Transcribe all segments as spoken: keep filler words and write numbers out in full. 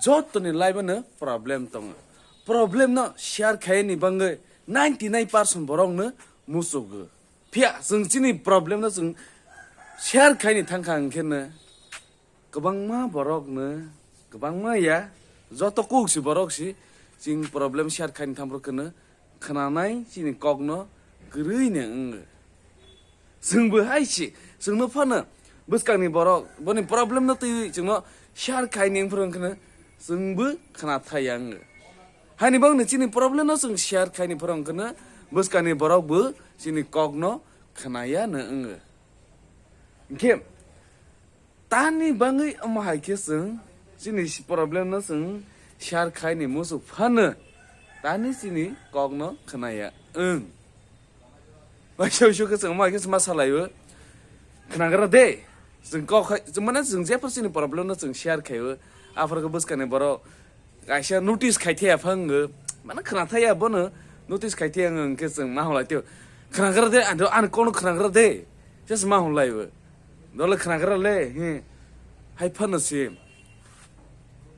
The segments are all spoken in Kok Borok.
Jotoni life-o no problem tongo. Problem no share khaini bagwi ninety nine percent borok no musugo. Phiya chwng chini problem no chwng share khaini thangkha hwnkhe no kwbangma borok no, kwbangma ya, joto kuk si borok si chwng problem share khaini thamrok no khwnanai chini kokno kwrwino wngo. Chwngbo hai se, chwngno phano bwskangni borok boni problem no twiwi chwngno share khaini wngphuru wngkhwno chwngbo khwnathaya wngo. Haini bagwino chini problem no chwng share khaini phuru wngkhwno bwskangni borokbo chini kokno khwnaya no wngo. Hinkhe Tani bagwi omo hai khe chwng chini problem no chwng share khaini muchuk phano tani chini kokno khwnaya wng. Waisa uisu khe chwng omo hai khe chwng ma salaio. Khwnagra de. Chwng kok khai, chwng mane chwng jephru chini problem no chwng share khaio. Aphuru khe bwskangni borok kaisa notice khai thaya phango. Mane khwnathaya bono notice khai thaya wng khe chwng ma hwnlai tio. Khwnagra de, ano, ano kono khwnagra de. Just ma hwnlai bo. Dole khwnagra le, he. Hai phano se.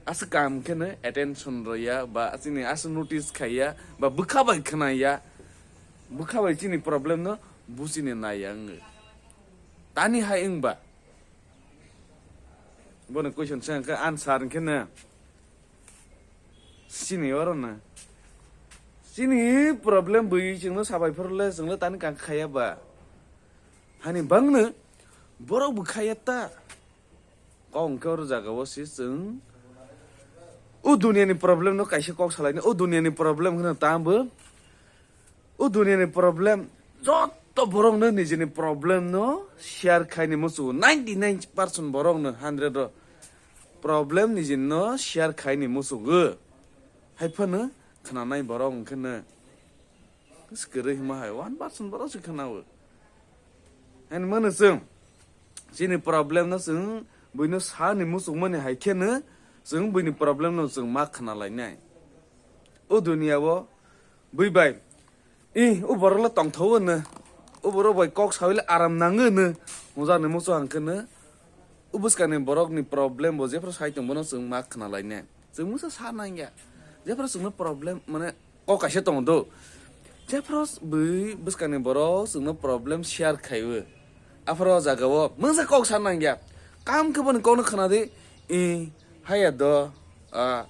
Asa kam khe no attention roya, ba chini asa notice khaiya, ba bwkha bai khwnaya. Bwkha bai chini problem no buchini naiya wng. Tani hai wng ba. Bono question sa khe answer khe no. Chini oro na. Chini problem bui chwngno sabai phuru le chwngno tani kang khaya ba. Hani bangno borok bo khaya ta. Kok hwnkhe oro jaga o se chwng o duniya ni problem no kaisa kok salai ni, o duniya ni problem hwno tamo. O duniya ni problem, joto borok no nijini problem no share khai ni muchungo. Ninety nine percent borok no hundred o problem nijini no share khai ni muchungo. Hai phano khwnanai borok hwnkhe no kwrwi hima hai one percent borok se khwnao. Hai mano chwng chini problem no chwng buino sa ni muchungmani hai khe no chwng buini problem no chwng ma khwnalainai. O duniya o bui bai, "Ih, o borok le tongthogo," hwno. "O borok bai kok saui le aram nango," hwno. Hwnjaknai muchung hwnkhe no, o bwskangni borokni problem bo jephru sai tong, bono chwng ma khwnalainai. Chwng mungsa sa nangya. Jephru chwngno problem, mane, kok kaisa tongo do. Jephru bui bwskangni borok chwngno problem share khaiwi. Aphuru o jaga o mungsa kok sa nangya. Kam khe boni kokno khwnadi, "Ih, haya do, ah,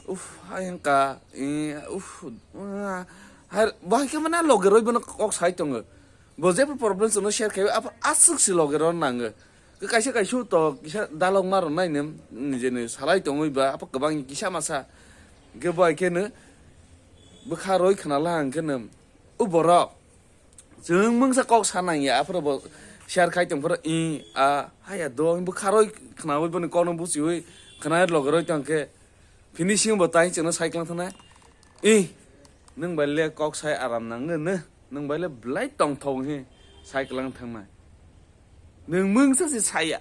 uf, hayang ka, ih, uf, ah." Hai, bo hai khe mane loge roi bono kok sai tongo. Bo jephru problem chwngno share khaiwi, aphuru aswk se loge rw nango. Kaisa kaisa to kisa dalok ma rwnai ni, nijeni salai tongwi ba, aphuru kwbang kisa masa. Hwnkhe bo hai khe no bwkha roi khwnala hwnkhe no, o borok. Chwng mungsa kok sa nangya, aphuru bo share khai tong phuru, "Ih, ah, haya do," bwkha roi khwnaui boni kokno buchiui khwnai loge roi tong khe, finishing bo tai chwngno sai klang thangna, "Ih, nwng bai le kok sai aram nango, nw, nwng bai le belai tongthok," he sai klang thangnai. Nwng mungsa se saya.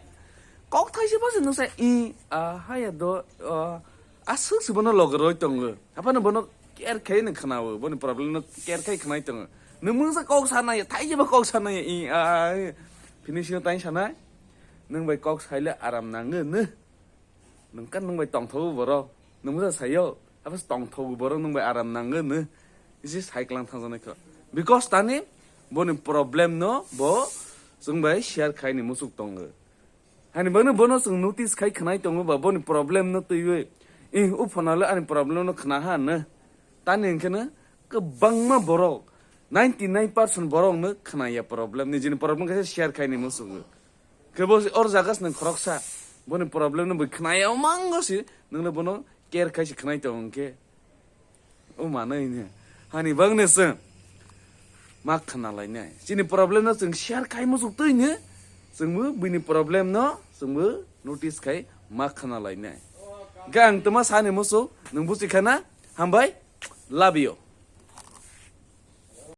Kok thaisa bo se nwng sai, "Ih, ah, haya do, ah," aswk se bono loge roi tongo. Aphano bono care khai nwng khwnao, boni problem no care khai khwnai tongo. Nwng mungsa kok sa nangya, thaisa bo kok sa nangya, "Ih, ah," he. Finishing o tai sanai, "Nwng bai kok sai le aram nango, nw." Nwng kan nwng bai tongthogo borok, nwng mungsa sayo, haphas tongthogo borok nwng bai aram nango, nw. Isi sai klang thangjaknai kho. Because tani boni problem no bo chwng bai share khai ni muchuk tongo. Hani bagwi bono chwng notice khai khwnai tongo ba boni problem no twiwi. Ih, o phano le ani problem no khwna ha, nw. Tani hwnkhe no kwbangma borok, ninety nine percent borok no khwnaya problem, nijini problem kaisa share khai ni muchungo. Khe bo or jaga se nwng khoroksa, boni problem no bo khwnaya, o mango se nwng no bono care khai se khwnai tong hwnkhe. O manwi ne. Hani bagwi se ma khwnalainai. Chini problem no chwng share khai muchuk twi ne, chwngbo bini problem no chwngbo notice khai ma khwnalainai. Hwnkhe ang tongma sani muchuk, nwng buchi khana, hambai, love you.